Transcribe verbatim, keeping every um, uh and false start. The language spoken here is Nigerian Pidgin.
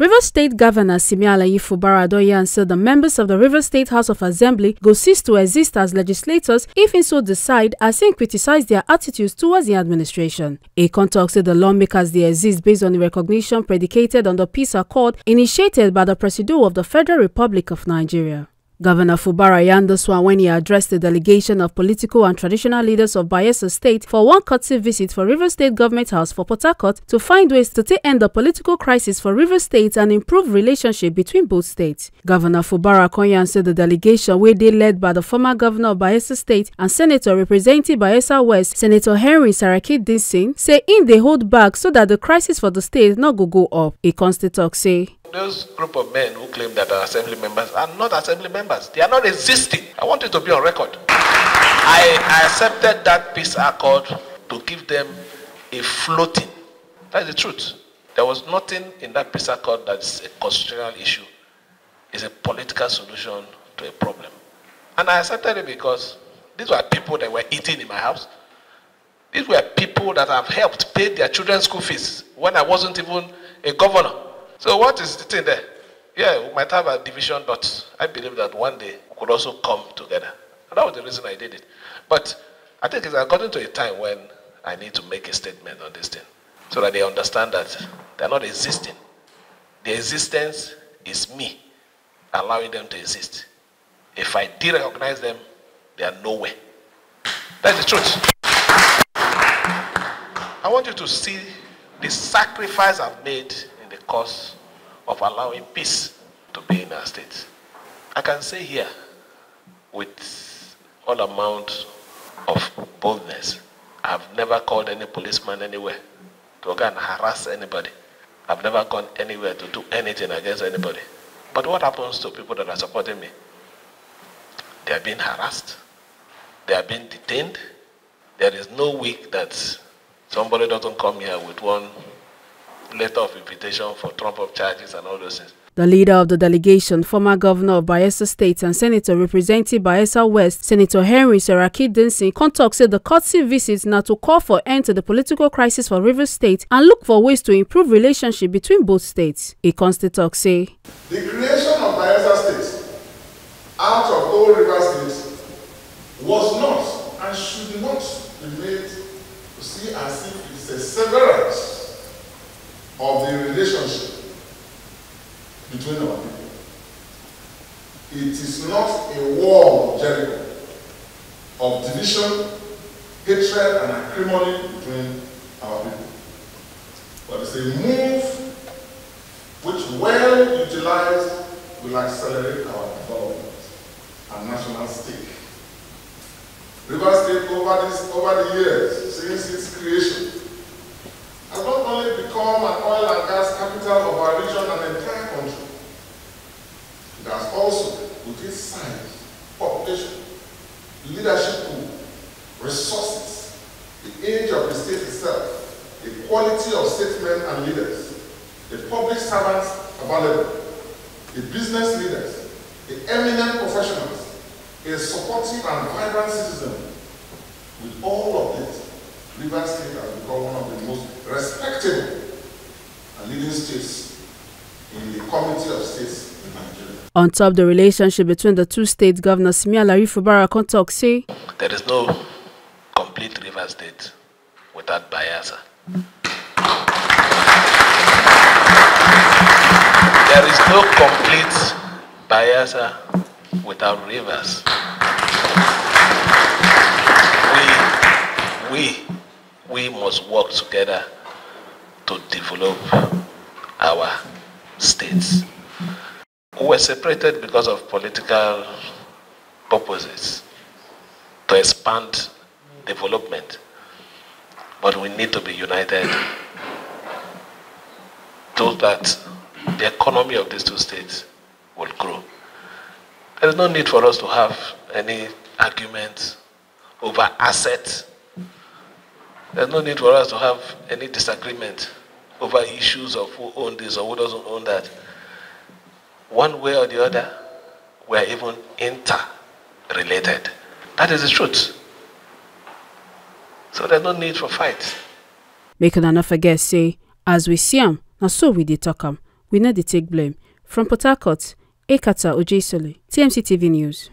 Rivers State Governor Simi Alayi Fubara don yarn say the members of the Rivers State House of Assembly go cease to exist as legislators if im so decide, as im criticize their attitudes towards im administration. E come talk say the lawmakers dey exist based on the recognition predicated on the peace accord initiated by the Presido of the Federal Republic of Nigeria. Governor Fubara yarn this one when he addressed the delegation of political and traditional leaders of Bayelsa State for one courtesy visit for Rivers State Government House for Port Harcourt to find ways to take end the political crisis for Rivers State and improve relationship between both states. Governor Fubara come yarn say the delegation, wey dey led by the former governor of Bayelsa State and senator representing Bayelsa West, Senator Henry Saraki Dinson, say im dey hold back so that the crisis for the state no go go up. E come still talk say, those group of men who claim that are assembly members are not assembly members. They are not existing. I want it to be on record. I, I accepted that peace accord to give them a floating. That's the truth. There was nothing in that peace accord that's a constitutional issue. It's a political solution to a problem. And I accepted it because these were people that were eating in my house. These were people that have helped pay their children's school fees when I wasn't even a governor. So what is the thing there? Yeah, we might have a division, but I believe that one day we could also come together. And that was the reason I did it. But I think it's gotten to a time when I need to make a statement on this thing so that they understand that they're not existing. Their existence is me allowing them to exist. If I de-recognize them, they are nowhere. That's the truth. I want you to see the sacrifice I've made in the cause of allowing peace to be in our state. I can say here with all amount of boldness, I've never called any policeman anywhere to go and harass anybody. I've never gone anywhere to do anything against anybody. But what happens to people that are supporting me? They are being harassed. They are being detained. There is no week that somebody doesn't come here with one letter of invitation for trump up charges and all those things. The leader of the delegation, former governor of Bayelsa State and senator representing Bayelsa West, Senator Henry Saraki Dinson, come talk say the courtesy visit na to call for end to the political crisis for Rivers State and look for ways to improve relationship between both states. E come still talk say, the creation of Bayelsa State out of old Rivers State was not and should not be made to see as if it's a severance of the relationship between our people. It is not a wall of Jericho of division, hatred, and acrimony between our people, but it's a move which, well utilized, will accelerate our development and national stake. Rivers State, over this, over the years since its creation, has not only become an oil and gas capital of our region and entire country, it has also, with its size, population, leadership pool, resources, the age of the state itself, the quality of statesmen and leaders, the public servants available, the business leaders, the eminent professionals, a supportive and vibrant citizen. With all of this, Rivers State has become one of the most respectable and leading states in the committee of states in Nigeria. On top the relationship between the two states, Governor Simi Alayi Fubara come talk say, there is no complete Rivers State without Bayelsa. There is no complete Bayelsa without Rivers. We, we, we must work together to develop our states. We were separated because of political purposes to expand development, but we need to be united so that the economy of these two states will grow. There is no need for us to have any argument over assets. There's no need for us to have any disagreement over issues of who owned this or who doesn't own that. One way or the other, we are even interrelated. That is the truth. So there's no need for fight. Make una no forget say, as we see am, na so we dey talk am. we no dey take blame. From Port Harcourt, Ekata Ojeisole, T M C T V News.